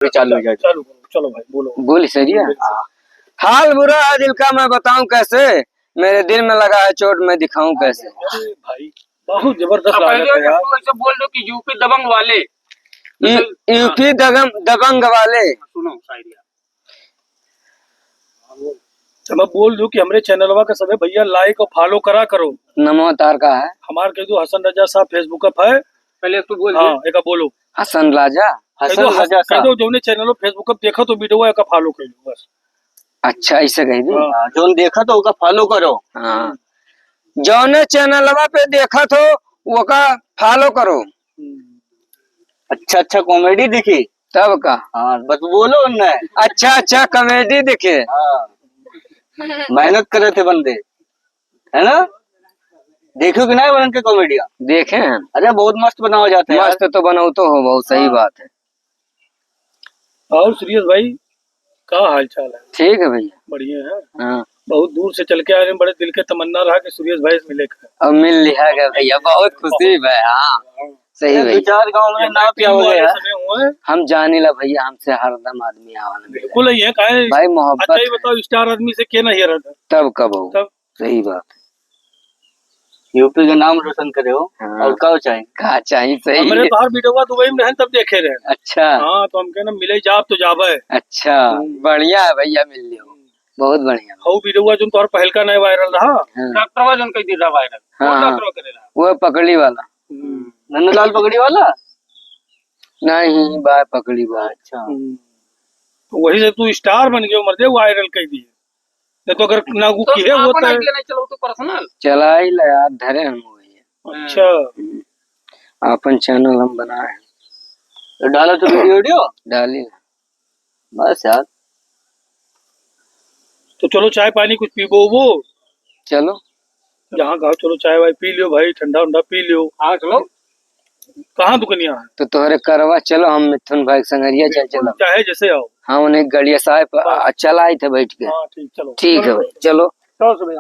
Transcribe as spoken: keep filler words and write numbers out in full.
चालू हो जाए। चालू करो, चलो भाई, बोलो। बोल सरिया। हाँ। हाल बुरा है दिल का, मैं बताऊं कैसे, मेरे दिल में लगा है चोट, मैं दिखाऊं कैसे। अरे भाई, बहुत जबरदस्त आप लागत पहले है यार। तो ऐसे बोल दो कि यूपी दबंग वाले। यू-, यूपी दगम-, दबंग वाले। सुनो शायरी। अब बोल दो कि हमरे चैनलवा के सभे भैया like और follow करा करो। नमो तार का है। हमार कह दो हसन रजा साहब Facebook पे है। पहले एक तो बोल दो। हाँ, एक बोलो। हसन राजा। कह दो हसन हस-, राजा कह साहब। दो जौने चैनल Facebook पे देखा तो वीडियो का follow कर लो बस। अच्छा, ऐसे कह दी। हाँ। हाँ, जौन देखा तो ओका follow करो। हाँ। जौने चैनलवा पे देखा तो ओका follow करो। हम्म। अच्छा, अच्छा comedy दिखी। तब का? हाँ, बस बोलो उनने। अच्छा, अच्छा comedy दिखे। हाँ। मेहनत करे थे बंदे, है ना? देखो कि नहीं बनन के comedy? देखे हैं। अरे, बहुत मस्त बनावा जाता है यार। मस्त तो बनाओ तो हो, बहुत सही हाँ। बात है। और सुरेश भाई, का हाल चाल है? ठीक है भैया। बढ़िया है? हाँ। बहुत दूर से चल के आए हैं, बड़े दिल के तमन्ना रहा कि सुरेश भाई से मिले के। अब मिल लिया गया भैया, बहुत खुशी बा, हाँ। हाँ। सही अरे, भैया। दो चार गाँव में ये नाम क्या हो गया? सुने हुए हैं? हम जानी ला भैया, हमसे हरदम आदमी आवा ला मिले। बिल्कुल, ये काहे? भाई, मोहब्बत अच्छा, ये है। बताओ, स्टार आदमी से के नहीं रहता? तब कब हो? तब? सही बात है। यूपी के नाम रोशन करे हो, हाँ। और का चाही? का चाही, सही हमरे है। तो हर वीडियो दुबई में रहन, तब देखे रहे। अच्छा। हाँ, तो हम कहना, मिले जाब तो जाबे। अच्छा, हम्म। बढ़िया है भैया, मिल लियो। हम्म। बहुत बढ़िया। हऊ वीडियो जोन तोहर पहलका नहीं वायरल रहा। हाँ। डॉक्टरवा जोन कह दी रहा वायरल। हाँ, वो हाँ। डॉक्टरवा करे रहा। वो पकड़ी वाला। हम्म। नंदलाल पकड़ी वाला? नहीं, बाय पकड़ी वाला। अच्छा। हम्म। तो वही से तू स्टार बन गयो, मर्दे, वायरल कर दिए। नहीं तो अगर ना वो तो किए आपन होता है। आइडिया नहीं चलाओ तो पर्सनल। चलाई ला यार, धरे हम वही। अच्छा। हम्म। आपन चैनल हम बनाए हैं। तो डाला तो वीडियो, वीडियो? डाली ना। बस यार। तो चलो चाय पानी कुछ पीबो वो। चलो। जहाँ कहो चलो चाय वाय पी लियो भाई, ठंडा उंडा पी लियो। हाँ, चलो। कहाँ दुकनिया है? तो तोहरे करवा चलो, हम मिथुन भाई के संगरिया चल बिल्कुल, चलो। चाहे जैसे आओ। हाँ, उन्हें गड़िया साहब प-, बस। आ, चल आई थे बैठ के। हाँ, ठीक, चलो। ठीक है चलो। भाई, चलो। चलो सुबह आओ।